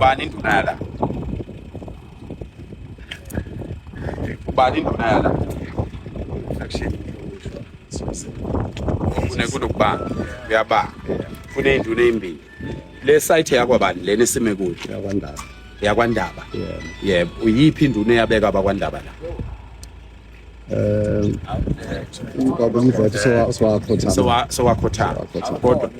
Ubani induna yala? Ubani induna yala? Kune kunokubanga. Uyabanga. Kuneyinduna ezimbili. Le site yakwabani lena esime kuyo? YakwaNdaba. YakwaNdaba. Yebo. Yebo. Uyiphi induna eyabeka abakwaNdaba la? Ubaba uMdletshe sowakhothama. Sowakhothama. Sowakhothama. Kodwa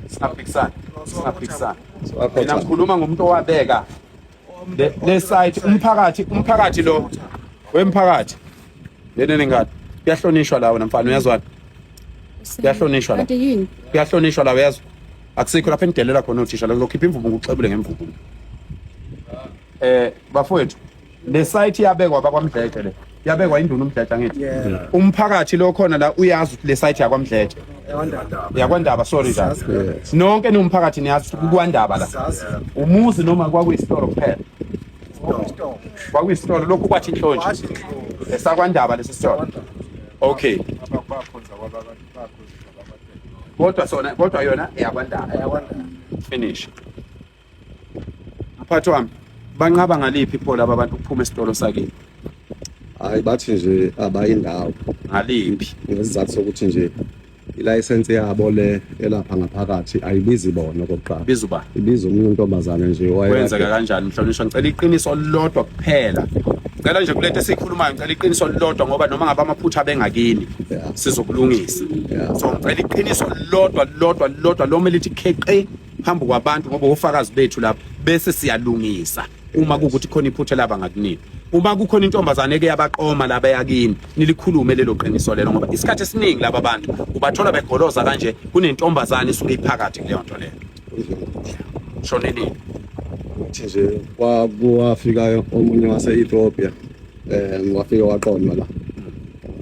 singaphikisani. Singaphikisani. Mina Sowakhothama. ngikhuluma ngomuntu owabeka le site umphakathi lo wemphakathi lena nengane kuyahlonishwa la wena mfana uyazwana kuyahlonishwa la. Kanti yini? Kuyahlonishwa la, uyazwa? Akusikho lapho enidelela khona othisha la, ngizokhipha imvubu ngikuxebule ngemvubu. Bafowethu, le site yabekwa bakwaMdletshe, le yabekwa induna uMdletshe, angithi umphakathi lo khona la uyazi ukuthi le site yakwaMdletshe, yakwaNdaba, sorry la. Nonke niwumphakathi niyazi ukuthi kukwaNdaba la, umuzi noma kwakuyisitolo kuphela? Kwakuyisitolo lokhu kwathi inhlonje esakwaNdaba lesi sitolo. Okay, kodwa sona, kodwa yona eyakwaNdaba, finish. Mphathi wami, banqaba ngaliphi pho laba bantu ukuphuma esitolo sakini? Hayi, bathi nje abayindawo. Ngaliphi? Ngesizathu sokuthi nje ilayisensi yabo le elapha ngaphakathi ayibizi bona okokuqala. Biza uba? Ibiza omunye untombazane nje. Kwenzeka kanjani, mhlonishwa? Ngicela iqiniso lodwa kuphela. Ngicela nje kulento esiyikhulumayo, ngicela iqiniso lodwa, ngoba noma ngabe amaphutha abengakini, sizokulungisa. So ngicela iqiniso lodwa lodwa lodwa loma elithi kheqe phambi kwabantu, ngoba ofakazi bethu lapha, bese siyalungisa uma kuwukuthi khona iphutha laba ngakunini. Uma kukhona intombazane eke yabaqoma laba yakini, nilikhulume lelo qiniso lelo, ngoba isikhathi esiningi laba bantu ubathola begoloza kanje kunentombazane isuke iphakathi kuleyo nto leyo. Shone nini? Uthi nje kwafika omunye wase-Ethiopia, wafike waqonywa la,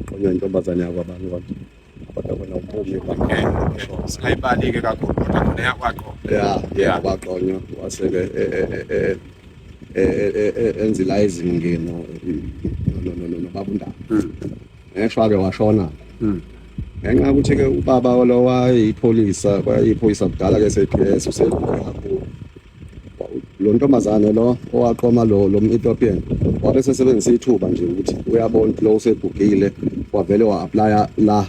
waqonywa intombazane yakwabantu, kodwa kona uphumi. Singayibali-ke kakhulu, kodwa khona yakwaqoma. Ya. Waqonywa wase-ke enza ilayizini-ke nobaba uNdaba. Ngeshwa-ke washona ngenxa yokuthi-ke ubaba lo wayeyipholisa, wayeyiphoyisa kudala-ke, SAPS, useguge kakhulu. Lo ntombazane lo owaqoma lo m-Ethiopian wabe sesebenzisa ithuba nje ukuthi uyabona ukuthi lo usegugile, wavele wa-applya la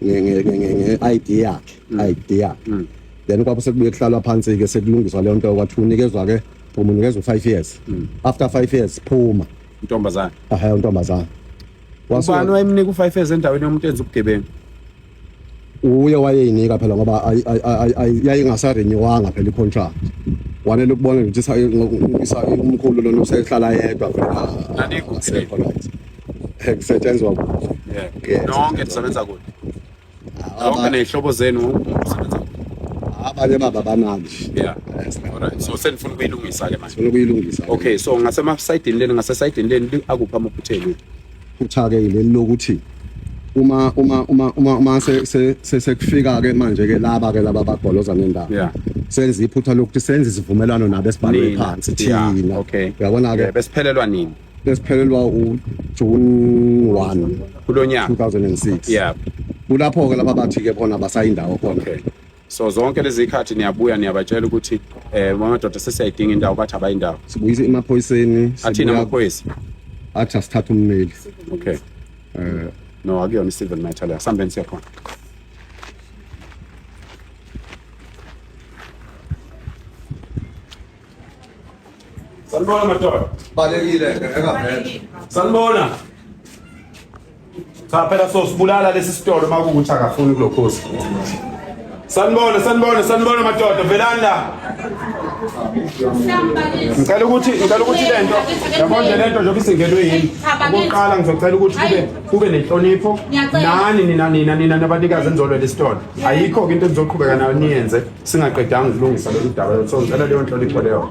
nge-ID yakhe, ID yakhe. Then kwabe sekubuye kuhlalwa phansi-ke, sekulungiswa leyo nto, kwathi unikezwa-ke, phuma, unikezwa u-5 years, after 5 years phuma. Intombazane? Ahe, untombazane. Ubani wayemnika u-5 years endaweni yomuntu enza ubugebengu? Uye wayeyinika phela, ngoba yayingasarenewanga phela i-contract. Wanele ukubona nje ukuthi umkhulu lona usehlala yedwa phela. Nanikuphi? Asekho right. Kusetshenzwa kude. Yeah. Nonke nisebenza kude, nonke ney'hlobo zenu, wonke umuntu usebenza kude. Abanye baba banali. Yeah, alright, so senifuna ukuyilungisa-ke manje? Sifuna ukuyilungisa. Okay, so ngasemasayidini leni, ngasesayidini leni akuphi amaphutha enu? Phutha-ke yileli lokuthi uma sekufika ke manje ke laba ke laba bagoloza nendawo, senza iphutha lokuthi senze isivumelwano nabo esibhalwe Nina. phansi thina. Uyabona ke? Yeah, besiphelelwa nini? Besiphelelwa uJune 1 kulo nyaka? 2006. Kulapho ke laba bathi ke bona basayindawo khona. Okay, so zonke lezi zikhathi niyabuya niyabatshela ukuthi madoda, sesiyayidinga indawo, bathi abayindawo? Sibuyise emaphoyiseni. Athini amaphoyisa? Athi asithathe ummeli. Okay. No, akuyona i-civil matter leyo, sambeni siyakhona. Sanibona madoda. Balekile engavele. Sanibona. Cha phela, sosibulala lesi sitolo makuwukuthi akafuni kulokhosi. Sanibona, sanibona, sanibona madoda, velani la. Ngicela ukuthi lento, yabona nje lento njengoba isingenwe yini. Okokuqala ngizocela ukuthi kube nenhlonipho nani nina nabanikazi enizolwela isitolo. Ayikho ke into enizoqhubeka nayo niyenze singaqedanga ukulungisa lolu daba. So ngicela leyo nhlonipho leyo.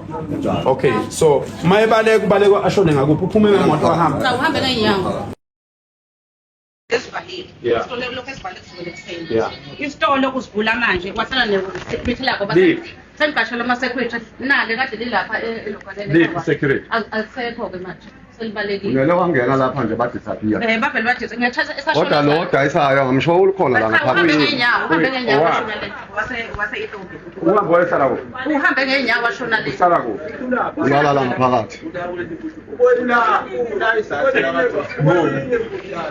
Okay, so mayebaleka ubaleka ashone ngakuphi? Uphume ngemoto wahamba? Cha, uhambe ngeenyawo. Esivalile. Isitolo lokhu esivale kusukela ekuseni. Isitolo kusivula manje wasala ne-security lakho. Liphi? Sengiqashela ama-security nale kade lilapha elokhaneni. Liphi security? Alisekho-ke manje. Selibalekile. Unele wangena lapha nje badisappear. Eh bavele bathi ngethatha esashona. Kodwa lo odayisayo ngisho ukhona la Uhambe ngaphakathi. ngeenyawo, uhambe ngeenyawo Owaphi? washona le. Wase wase Ethiopia. Uhambe wayohlala kuphi? Uhambe ngeenyawo washona le. Uhlala kuphi? Ulala la ngaphakathi.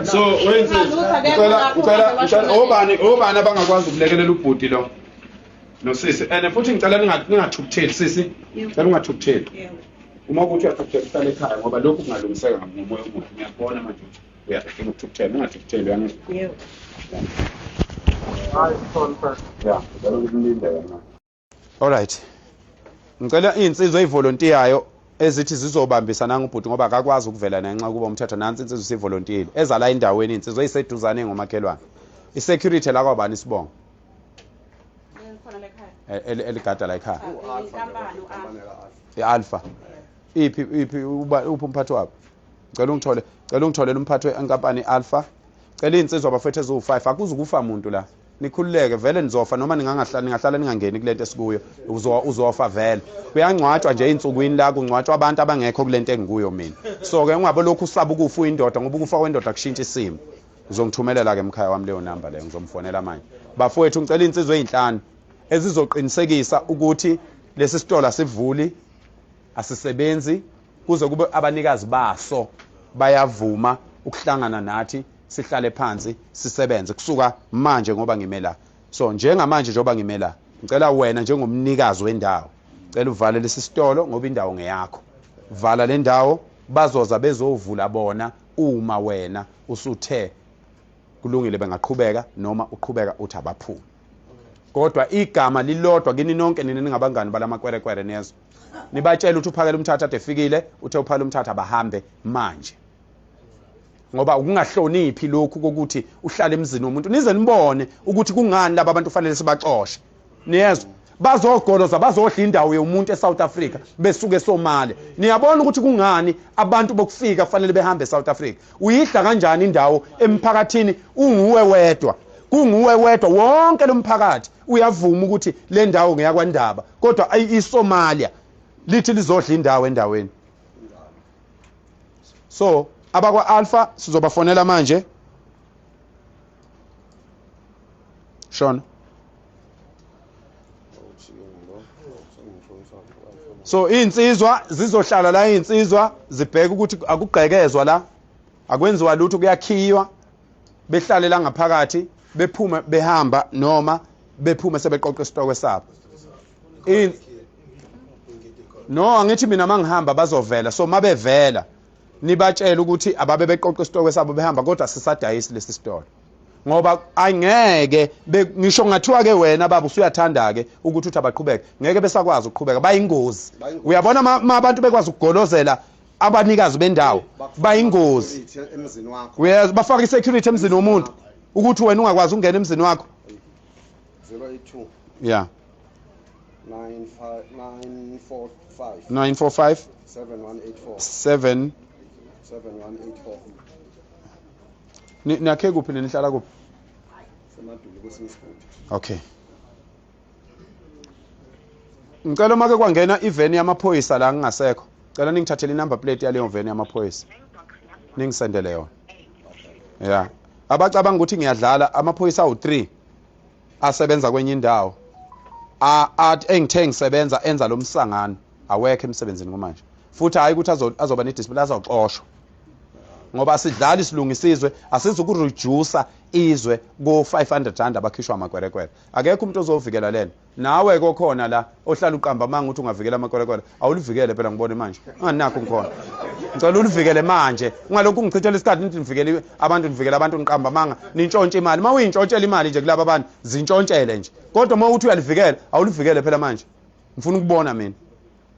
So wenze ngicela ngicela ngicela obani obani abangakwazi ukulekelela ubhuti lo nosisi and futhi ngicela ningathukutheli sisi ngicela ungathukutheli uma ukuthi uyathukuthela uhlale ekhaya ngoba lokhu kungalungiseka ngomoya omuhle ngiyakubona manje ukuthi uyafuna ukuthukuthela ungathukutheli uyangizwa Yebo. ya ngicela ukulinde wena. Alright. Ngicela iy'nsizwa ey'volontiyayo ezithi zizobambisa nangubhuti ngoba akakwazi ukuvela nanxa kuba umthetho nansi insizwa isivolontiyile eza la endaweni iy'nsizwa eyiseduzane engomakhelwane i-security la kwabani isibongo Khona la ekhaya. Eligada la ekhaya Inkampani u-Alpha. I-alpha iphi iphi uphi umphathi wabo ngicela ungithole cela ungitholele umphathi wenkampani i-alpha cela iy'nsizwa bafethu eziwu-5 akuzukufa muntu la nikhululeke vele nizofa noma ningangahlala ningahlala ningangeni kule nto esikuyo uzofa vele kuyangcwatshwa nje ey'nsukwini la kungcwatshwa abantu abangekho kule nto engikuyo mina so-ke ungabe lokhu usaba ukufa uyindoda ngoba ukufa kwendoda kushintsha isimo uzongithumelela-ke mkhaya wami leyo namba leyo ngizomfonela manje bafowethu ngicela iy'nsizwa ey'nhlanu ezizoqinisekisa ukuthi lesi sitolo asivuli asisebenzi kuze kube abanikazi baso bayavuma ukuhlangana nathi sihlale phansi sisebenze kusuka manje ngoba ngime la so njengamanje njengoba ngime la ngicela wena njengomnikazi wendawo cela uvale lesi sitolo ngoba indawo ngeyakho vala le ndawo bazoza bezovula bona uma wena usuthe kulungile bengaqhubeka noma uqhubeka uthi abaphume kodwa igama lilodwa kini nonke nina ningabangani balamakwerekwere nezwe nibatshela ukuthi uphakela umthatha ade efikile uthe uphakela umthatha abahambe manje ngoba ukungahloniphi lokhu kokuthi uhlale emzini womuntu nize nibone ukuthi kungani laba bantu fanele sibaxoshe niyezwa bazogoloza bazodla indawo yomuntu eSouth Africa besuke eSomalia niyabona ukuthi kungani abantu bokufika fanele behambe eSouth Africa uyidla kanjani indawo emphakathini unguwe wedwa kunguwe wedwa wonke lo mphakathi uyavuma ukuthi le ndawo ngeyakwandaba kodwa iSomalia lithi lizodla indawo endaweni so abakwa Alpha sizobafonela manje Shona so iy'nsizwa zizohlala la iy'nsizwa zibheke ukuthi akugqekezwa la akwenziwa lutho kuyakhiywa behlale la ngaphakathi bephume behamba noma bephume sebeqoqa isitokwe sabo no angithi mina mangihamba bazovela so mabevela nibatshele ukuthi ababe beqoqa isitokwe sabo behamba kodwa sisadayisi lesi sitolo ngoba angeke ngisho ngathiwa ke wena baba usuyathanda ke ukuthi uthi abaqhubeke ngeke besakwazi ukuqhubeka bayingozi uyabona ma abantu bekwazi ukugolozela abanikazi bendawo bayingozi emzini wakho uyezwa bafaka i-security emzini womuntu ukuthi wena ungakwazi ukungena emzini wakho 082 yeah 945 945 7184 7 7184 Niyakhe kuphi ninihlala kuphi? Semaduli kwesinye isigodi. Okay. Ngicela uma ke kwangena iveni yamaphoyisa la ngingasekho. Cela ningithathele inumber plate yaleyo veni yamaphoyisa. Ningisendele yona. Yeah. Abacabanga ukuthi ngiyadlala amaphoyisa awu3 asebenza kwenye indawo. A engithe ngisebenza enza lo msangano awekho emsebenzini kumanje. Futhi hayi ukuthi azoba ne-discipline azoxoshwa. Ngoba asidlali silungisa izwe asizukureduce izwe ko-500 rand abakhishwa amakwerekwere akekho umuntu ozovikela lena nawe kokhona la ohlala uqamba amanga ukuthi ungavikela amakwerekwere awulivikele phela ngibone manje unganakho ngikhona ngicela ulivikele manje ungalokhu ungichithela isikhathi nithi nivikele abantu nivikele abantu niqamba amanga nintshontshe imali uma uyintshontshela imali nje kulaba bantu zintshontshele nje kodwa uma uthi uyalivikela awulivikele phela manje ngifuna ukubona mina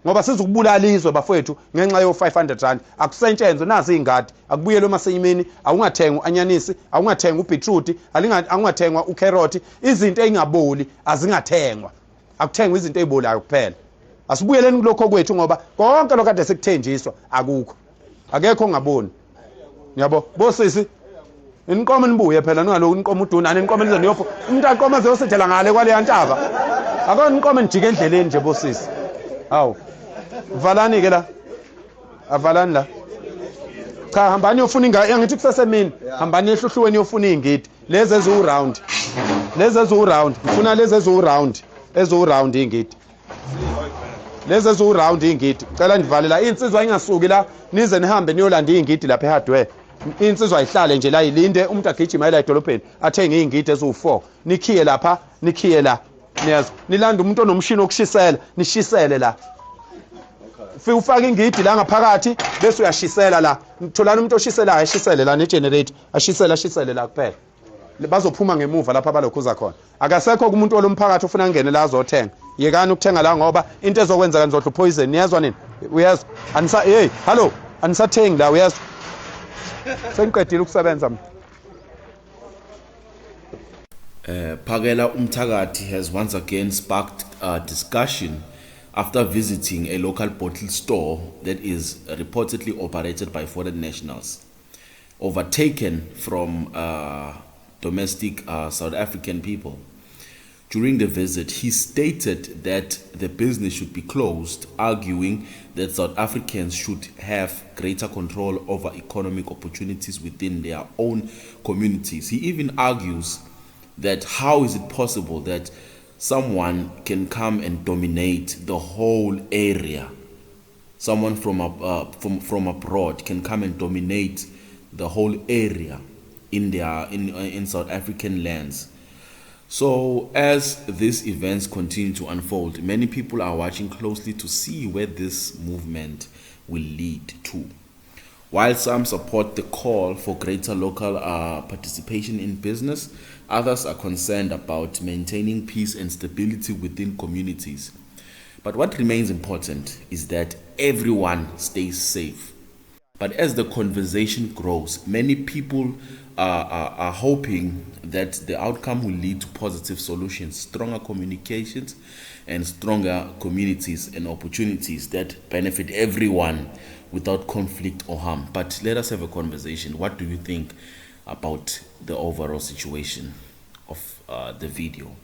ngoba sizukubulala izwe bafowethu ngenxa yo-500 rand akusentshenzwe nazi iy'ngadi akubuyelwe emasimini awungathengwa u-anyanisi awungathengwa ubhithrudi awungathengwa ukherothi izinto ey'ngaboli azingathengwa akuthengwa izinto ey'bolayo kuphela asibuyeleni kulokho kwethu ngoba konke lokho kade sikuthenjiswa akukho akekho ongaboni yabo bosisi niqome nibuye phela ningaloku niqome udunane niqome nize niyopho umuntu aqome aze yosithela ngale kwaleya ntaba ake niqome nijike endleleni nje bosisi hawu valani-ke la avalani la. Cha, hambani yofuna ingadi, angithi kusesemini. Hambani ehluhluweni yofuna iy'ngidi lezi eziwu-round, lezi eziwu-round. Ngifuna lezi eziwu-round, eziwu-round iy'ngidi lezi eziwu-round iy'ngidi. Cela ndivale la, iy'nsizwa ingasuki la nize nihambe niyolanda iy'ngidi lapha e-hardware. Insizwa ayihlale nje la, ilinde umuntu agijima la edolobheni athenge iy'ngidi eziwu-4. Nikhiye lapha, nikhiye la, niyezwa? Nilanda umuntu onomshini wokushisela, nishisele la. Fike ufake ingidi la ngaphakathi bese uyashisela la. Tholani umuntu oshiselayo, ashisele la ne-generator, ashisele, ashisele la kuphela. Bazophuma ngemuva lapha abalokhuza khona. Akasekho kumuntu olomphakathi ofuna angene la azothenga. Yekani ukuthenga la ngoba into ezokwenzeka nizodla upoison. Niyezwa nini? Uyezwa? Anisa, hey, hallo, anisathengi la, uyezwa? Sengiqedile ukusebenza mina. Phakela Umthakathi has once again sparked discussion after visiting a local bottle store that is reportedly operated by foreign nationals, overtaken from domestic South African people. During the visit, he stated that the business should be closed, arguing that South Africans should have greater control over economic opportunities within their own communities. He even argues that how is it possible that someone can come and dominate the whole area? Someone from abroad can come and dominate the whole area in South African lands. So as these events continue to unfold, many people are watching closely to see where this movement will lead to. While some support the call for greater local participation in business, others are concerned about maintaining peace and stability within communities. But what remains important is that everyone stays safe. But as the conversation grows, many people are hoping that the outcome will lead to positive solutions, stronger communications, and stronger communities and opportunities that benefit everyone without conflict or harm. But let us have a conversation. What do you think about the overall situation of the video?